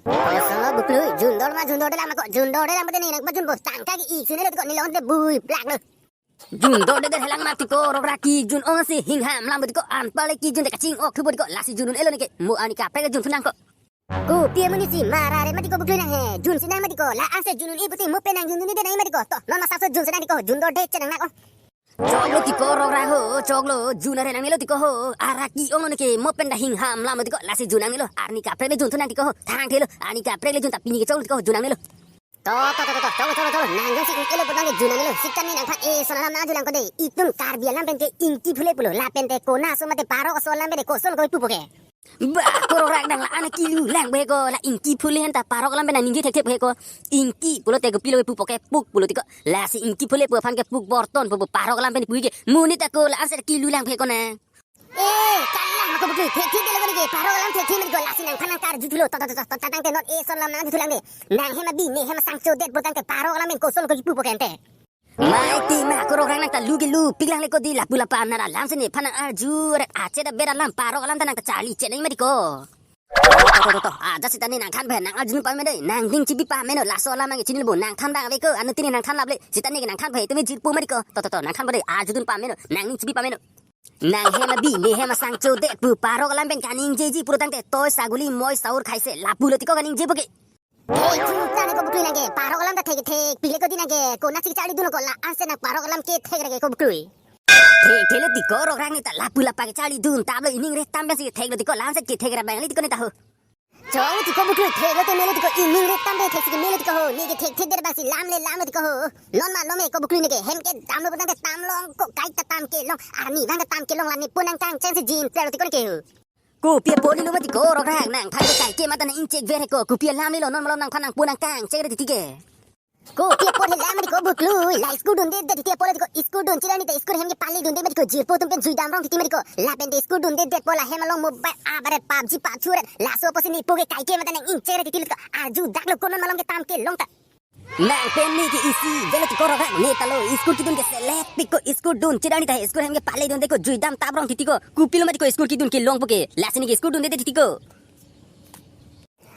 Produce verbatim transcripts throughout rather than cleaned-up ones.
Kosonlo Buklui, jun dor ma jun dorde lang ma ko, jun dorde lang mate ne nangpajunpo, tangka ke-ik sunelo tiko, ne longte bui plak lo. Jun dorde det helang ma tiko, rok ra ki jun ong si hingham lang tiko, anparle ki junte kaching-ok thupo tiko, lasi jun un-elo neke, mo arni kaprek le junthu nang ko. Kopi amonit si marare ma tiko Buklui nang he, junsi nang ma tiko, la-anse jun un-e pusi mo pen nangjun un-edet nang ma tiko, to, non ma sapso junsi nang tiko, jun dorde che nang nang o. Choklo tiko rok ra ho, choklo, jun are nangnelo tiko ho, ara ki ong lo neke, mo pen ta hingham lam lo tiko, lasi jun nangnelo, arni kaprek le junthu nang tiko ho, thangthelo, arni kaprek le jun ta pini ke choklo tiko ho, jun nangnelo. To, to, to, to, to, choklo, choklo, choklo, nang jongsi elo putangte jun nangnelo, sita ne nangphan eson alam nangjulang ko de, itum Karbi alam pen ke ingki phule pulo, lapen te kona aso mate parok aso alam pen koson ko pupo ke. Ba, ko rok ra nang la-an kilu lang be ko, la ingki phule hen ta parok alam pen ningje thekthek be ko. Ingki pulote kopilo pupo ke, puk pulo tiko. Lasi ingki phule pu aphan ke puk borton pu, pu parok alam pen pu ke. Monit ako la-anse kilu lang be ko na. Eh, kalang ma ko Buklui, thekthek delo ko neke, parok alam thekthek ma tiko, lasi nangphan nangkarju thulo, to, to, to, to, to, tangte non eson alam nangthu lang de. Nang hem abi, ne hem sangchodet putangte parok alam pen koson ko pupo ke ante. Mai ti ma ko rok ra nang ta lu ke lupik lang le ko di, lapu lapa nara lamsi nephan nang-arju ret, ache da bera lam parok alam ta nang ta charli che nang ma tiko. To, to, to, to, to. Ajat sita ne nangthan be, nang-arju pame de, nangning chipi pameno, laso alam nang chinilo bo, nangthan dang ave ko, anuttin ne nangthan laple, sita ne ke nangthan be, tumi jirpo ma tiko. To, to, to, nangthan be de, arjudun pameno, nangning chipi pameno. Nang hem abi, ne hem sangchodet pu, parok alam pen kaningjeji putangte, toy saguli moi saur khaise, lapulo tiko kaningjepo ke. Thek chu ta ne ko Buklui nang ke, parok alam ta thekthek pile ko di nang ke, konatsi charlidun ko, la-anse nang parok alam kethek re ke ko Buklui. Thekthelo tiko rok ra ne ta lapu lapa ke charlidun, tablo ining re tam pensi theklo tiko, la-anse kethek ra bang le tiko ne ta ho. Choklo tiko Buklui, theklo te melo tiko, ining re tam pen theksi ke melo tiko ho, ne ke thekthek der bangsi lam le lamlo tiko ho. Non ma lome ko Buklui ne ke, hem ke damlo putangte tam long ko, kai ta tam kelong, arnivang ta tam kelong, la ne pu nangkangchengsi jin telo tiko ne ke ho. Kopi apot lilo ma tiko rok ra, nangphan ke kaike mata nang-ingchek ver he ko, kopi alam lilo, non malom nangphan nangpu nangkangchek re titi ke. Kopi apot he lang ma tiko Buklui, la school dundedet titi apot le tiko, school dun chira ni ta school hem ke pale dunde ma tiko, jirpo atum pen jui damrong titi ma tiko, lapen te school dundedetpo la hem along mobile abare PUBG pachur, laso apotsi ne pu ke kaike mata nang-ingchek re titi lo tiko, arju dak lo ko non malom ke tam kelong ta. Nang pen ne ke isi velo tiko rok ra, ne ta lo school kedun ke selet pik ko, school dun chira ni ta school hem ke pale dunde ko, jui dam taprong titi ko, kopilo ma tiko school kedun kelongpo ke, lasi ne ke school dundedet titi ko.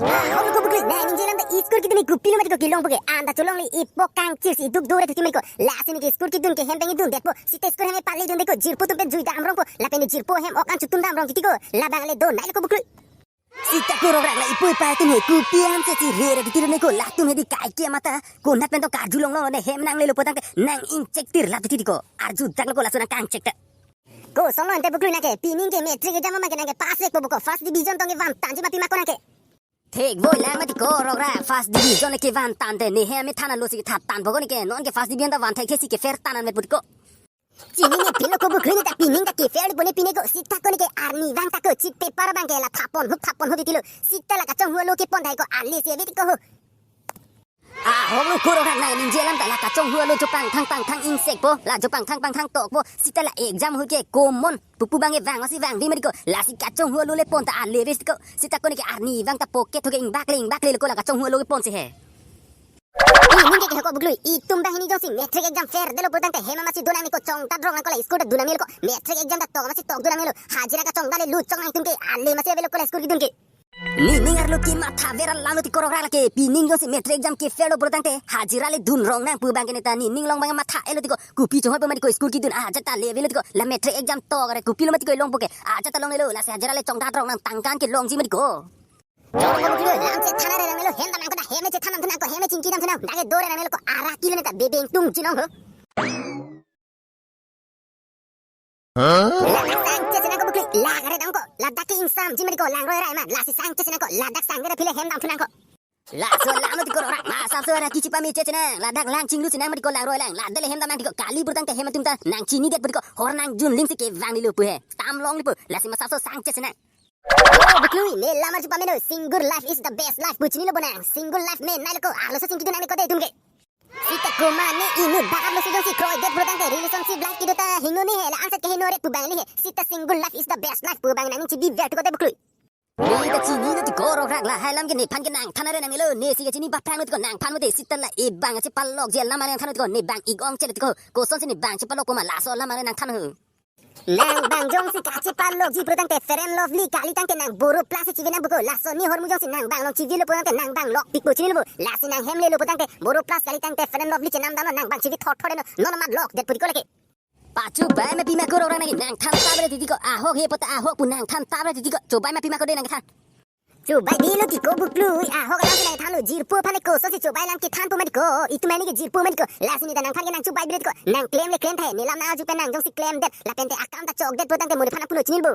Ah, hong ko Buklui, nang ningje lam ta school kedun ne kopilo ma tiko kelongpo ke, anta cholongle ipo kangchir si duk dore titi ma tiko, lasi ne ke school kedun ke hem pen dundetpo, sita school hem pale dunde ko, jirpo atum pen jui damrongpo, lapen ne jirpo hem ok an chutum damrong titi ko, labang le do nai lo ko Buklui. Sita ko rok ra, la ipo ipa atum he kopi anse si rere titi ne ko, latum he di kaike mata, konat pen to karjulong lo ne hem nanglelo putangte nang-ingchek tir lap titi ko, arju dak lo ko, laso nangkangchek ta. Kosonlo ante Buklui nang ke, pining ke matric exam ma ke nang ke pass vekpo ko, first division tong ke vantanji ma pi ma ko nang ke. Thek voi lang ma tiko rok ra, first division le kevantante, ne hem methan alo si kethan tanpo ko ne ke, non ke first division ta van thekthek si kefail tan an me put ko. Chini ne pilo ko Buklui ne ta pining ta kefail po ne pine ko, sita ko ne ke arnivang ta ko chit paper abang ke la thapon hup thapon hup titi lo, sita la kachonghu alo kepon dai ko, ale si ave tiko ho. Ah, hong lo ko rok ra, nang ningje lam ta la kachonghu alo jopang thang pang thang ingsekpo, la jopang thang pang thang tokpo, sita la exam hall ke common pupu abang ke vang masi vangve ma tiko, lasi kachonghu alo le pon ta ale ves tiko, sita ko ne ke arnivang ta pocket ho ke ingbak le ingbak le lo ko, la kachonghu alo ke pon si he. Pining ke ke ko Buklui, itum banghini jongsi matric exam fail detlo putangte hem masi do nangne ko, chongdat rong nang ko, la school ta dun nangne lo ko, matric exam ta tok masi tok dun nangne lo, hajira kachongdat le lut chong nang tum ke, ale masi avelo ko la school kedun ke. Nining arlo kematha ver alam lo tiko rok ra, lake pining jongsi matric exam kefail lo putangte hajira le dun rong nang pu abang ke ne ta nining long abang matha-et lo tiko, kopi chonghoi po ma tiko, school kedun ajat ta le avelo tiko, la matric exam tok re kopilo ma tiko longpo ke, ajat ta longlelo, lasi hajira le chongdat rong nang, tangka an kelongji ma tiko. Choklo Buklui, lam chethan re nangnelo, hem dam nang ko ta, hem le chethan dam thu nang ko, hem le chingki dam thu nang, dak ke dore nangnelo ko, ara kilo ne ta bebeng tung jinong ho. Ladak sangchesi nang ko Buklui, lak re dam ko, ladak ke ingsamji ma tiko, langroi ra ma, lasi sangchesi nang ko, ladak sang re phi le hem dam thu nang ko. Laso alam lo tiko rok ra, ma sapso ra kichi pame chesi nang, ladak lang chinglusi nang ma tiko, langroi lang, ladak le hem dam nang tiko, kali putangte hem atum ta nang chinidet pu tiko, hor nang jun ling si kevang ni lo pu he, tam long ni pu, lasi ma sapso sangchesi nang. Oh, Buklui, ne lam arju pameno, single life is the best life, pu chinilo bo nang, single life me nai lo ko, arloso chingki dun nangne ko de itum ke. Sita komat ne inut ba arloso jongsi kroidet putangte relationship life kedo ta hingno ni he, la-anset ke hingno re pu abang le he. Sita single life is the best life pu abang nangning chibi ver tiko te Buklui. Ne ta chinilo tiko rok ra, lahai alam ke nephan ke nangthan re nangnelo, ne si ke chini ba phrang lo tiko, nangphan mate sita la e bang chepalokji alam nangthan lo tiko, ne bang ik ong che lo tiko, kosonsi ne bang chepalok ko ma, laso alam nangthan ho. Nang bang jongsi kachepalokji putangte Fair and Lovely kalitangte nang Boro Plus si chivi nangpo ko. Laso ne ahormu jongsi nang bang along chivilo putangte nang bang lokpikpo chinilo bo. Lasi nang hem lelo putangte Boro Plus kalitangte Fair and Lovely chenam damlo, nang bang chivi thotthot no. Non amat lokdetpo tiko lake. Pachobai ma pima ko rorang nangke, nang than tabra titi ko. Ahok he pota ahok pu nang than tabra titi ko. Chobai ma pima ko de nang than. Chobai bilo tiko buklu, ahok alam si nang thanlo, jirpo aphan le kosonsi chobai alam kethanpo ma tiko, itum ahin ke jirpo ma tiko, lasi ne ta nangphan ke nang chobai bilo tiko, nang klem le klem tha, ne lam nang arju pen nang jongsi klemdet, lapen te akam ta chokdet putangte mo nephan nangpulo chinilo bo.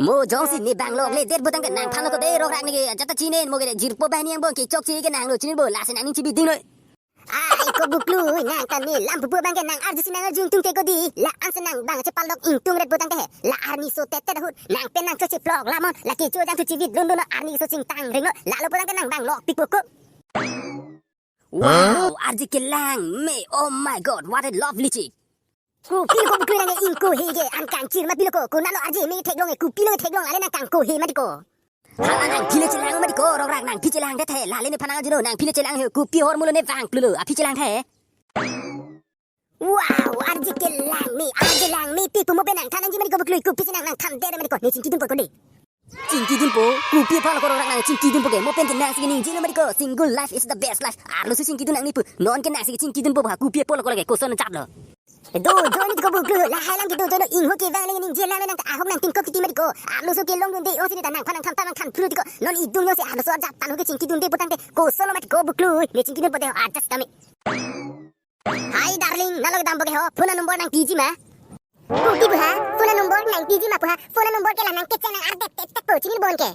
Mo jongsi ne bang lokledet putangte nangphan lo ko de rorang nangke, ajat ta chinen mo ke jirpo banghini angbong kechokche ke nanglo chinilo bo, lasi nang ning chibidinglo. Ai ko buklu, nang ta ne lam pupo bang ke nang arjusi nang arju ingtungte ko di. La-an si nang bang chepalok ingtungret putangte he. La arni so tete ahut. Nang pen nang choche plok lamon. La kecho jangthu chividun dun arni so chingtang ringno. Lalo putangte nang bang lokpikpo ko. Wow, arje kelang me. Oh my God, what a lovely chick. Kopi ko buklu nang ingko he ke an kangchir ma pilo ko. Konatlo arje me theklong e, kopilo theklong, ale nang kangko he ma tiko. Hala nangphi le chelang ma tiko, rorang nangphi chelang det he, lale nephan nang arjulo, nangphi le chelang he, kopi ahormu lo ne vangklulo, aphi chelang the. Wow, arje kelang me, arje lang me, pi pu mo pen nang than nangji ma tiko buklu, kopisi nang nang thandet ma tiko, ne chingkidunpo ko de. Chingkidunpo, kopi aphan lo ko rorang nang chingkidunpo ke, mo pen ke nang si ningjelo ma tiko, single life is the best life, arloso chingkidun nang ne pu, non ke nang si chingkidunpo ba, kopi aphan lo ko lake, koson jatlo. Dojoi ne tiko buklu, lahai alam ke dojoi no, ingho kevang le ningje alam nang ta ahok nang tingkok titi ma tiko. Arloso kelongdunde, o si ne ta nangphan nang than than nang than phru tiko. Non idung yo si arloso arjap tan ho ke chingkidunde putangte kosonlo ma tiko buklu, ne chingkidunpo de ajat sitame. Hi darling, nalo dampo ke ho, phone number nangpiji ma? Kopi pu ha, phone number nangpiji ma pu ha, phone number ke la nang kecheng nang ardet tet tet po chinilo bon ke.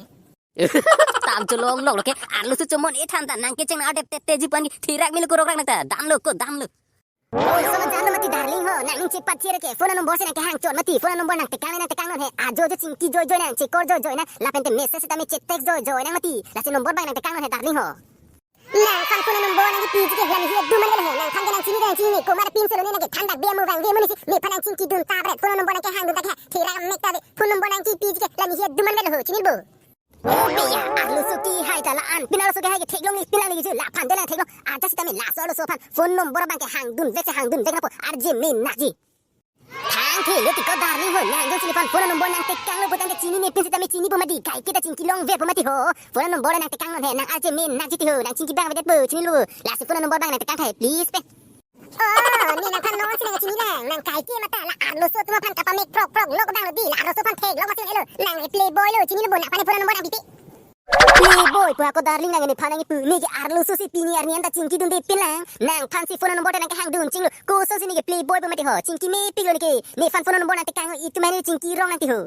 Tam cholong lok lo ke, arloso chomon e than ta nang kecheng nang ardet tet tet ji pu an ke thirak melo ko rorang nang ta, damlo ko, damlo. Koson jatlo mati darling ho, nang ning chepat chere ke, phone number si nang kehang chot mati, phone number nang tekang nang tekang non he, ajo jo chingki joi joi nang, chekor joi joi nang, lapen te message sitame chat text joi joi nang mati, lasi number bang nang tekang non he darling ho. Nangphan phone number nangkepiji ke, la ne he dum man le he, nangphan ke nang chini nang chini, komat apinso lo ne nang kethan dak bia mo vang ve mo ne si, nephan nang chingkidun tabret, phone number nang kehangdun ta ke, thirak mek ta ve, phone number nangkepiji ke, la ne he dum man le ho, chinilo bo. Oh beya, arloso kehai ta la-an pin arloso kehai ke theklong ne pin lang ne kejut, laphan de lang theklong. Ajat sitame laso arloso aphan phone number abang ke hangdun vek se hangdun vek nangpo, arje me nakji. Thangthelo tiko darling ho, nang jongsi nephan phone number nang tekanglo putangte chinine pin sitame chinipo mati, kaike ta chingki longvepo mati ho. Phone number nang tekang non he, nang arje me nakji ti ho, nang chingki bang avedetpo chinilo. Lasi phone number bang nang tekang tha he, please pe. Oh, ne nangphan non si nang chini lang, nang kaike mata la arloso atum aphan kapamek prok prok lo ko bang lo di, la arloso aphan theklong mati elo, nang playboy lo chinilo bo, nangphan phone number nangpipe. Playboy pu ako darling nang nephan nangkipu, ne ke arloso si pini arni anta chingkidunde pin lang, nangphan si phone number ta nang kehangdun chinglo, kosonsi ne ke playboy pu mati ho, chingki mepiklo ne ke, nephan phone number nang tekang itum ahin chingki rong nang ti ho.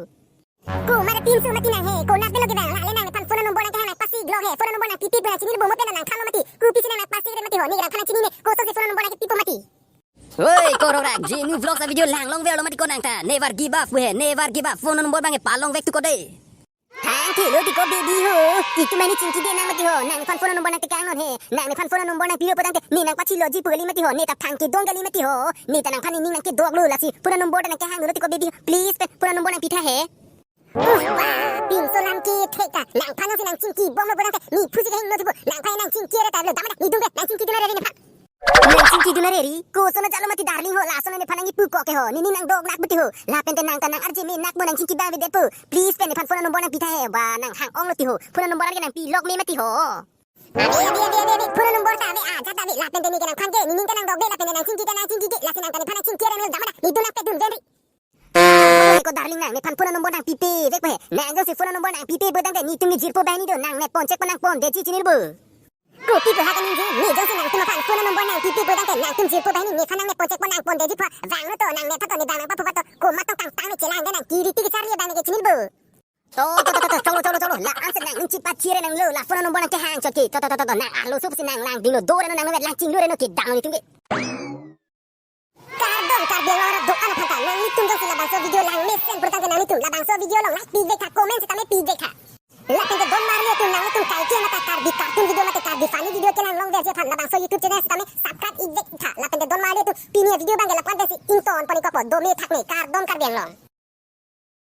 Komat apinso mati nang he, konat delo ke bang, la le nang nephan phone number nang kehang nang pasi glok he, phone number nangpipe pu nang chinilo bo mo pen nang thanlo mati, kopisi nang nang pasi re mati ho, ne nangphan nang chinine, kosonsi phone number nangkipipo mati. Oi, ko rorang, Jinu Vlogs a video lang longverlo mati ko nang ta, never give up we he, never give up, phone number bang ke palongvek tu ko de. Thangthelo tiko baby ho, itum ahin chingkide nang mati ho, nang nephan phone number nang tekang non he, nang nephan phone number nangpilo putangte, ne nang pachiloji pu kali mati ho, ne ta thang kedong kali mati ho, ne ta nangphan nening nang kedoklo, lasi phone number ta nang kehanglo tiko baby ho, please pe, phone number nangpi tha he. Uff, ba, pinso lam kethek ta, nangphan nang si nang chingki bomlo putangte, ne phusi kehingno tipo, nangphan nang chingki re ta lo, damada, ne dum re, nang chingkidun re nephan. Nang chingkidun re ri, koson jatlo mati darling ho, lason nephan nangkipu ko ke ho, nening nang dok nak mati ho, lapen te nang ta nang arje me nakpo nang chingki bang avedetpo, please pe nephan phone number nangpi tha he, ba nang hang-onglo ti ho, phone number ke nangpilok me mati ho. Ave, ave, ave, ave, ave, phone number ta ave, ajat ave, lapen te ne ke nangphan ke, nening ke nang dok de, lapen te nang chingki ke nang chingki ke, lasi nang ta nephan nang chingki re me damada, ne dum nang pedun den ri. Ko darling nang nephan phone number nangpipe vekpo he. Nang jongsi phone number nangpipe putangte netum ke jirpo banghini do, nang ne pon chek pon nang pondetji chinilo bo. Kopi ko ha kaningje, ne jongsi nangtum aphan phone number nangpipe putangte nangtum jirpo banghini nephan nang ne pon chek pon nang pondetji pho. Vanglo to nang ne tha to ne bang nang papo to. Komat tong tang tang ne chelang ke nang kiri tiki charli bang ne ke chinilo bo. To to to to to, cholo cholo cholo. La-an si nang ning chepat chere nanglo, la phone number nang kehang chot ke. To to to to to, nang arloso si nang langdinglo, do reno nang novet lang chinglo reno kedam netum ke. Kardom Karbi Anglong arat do-an aphan ta, nanglitum jongsi labangso video lang mesen purtangte nanglitum labangso video along like pivek tha, comment sitame pivek tha. Lapen te don marli atum, nanglitum kaike mate Karbi cartoon video mate Karbi funny video kelang longverji aphan labangso YouTube channel sitame subscribe ivek tha. Lapen te don marli atum pini avideo bang ke lapu-an pensi ingtonpon ikpo, dome thakme, kardom Karbi Anglong.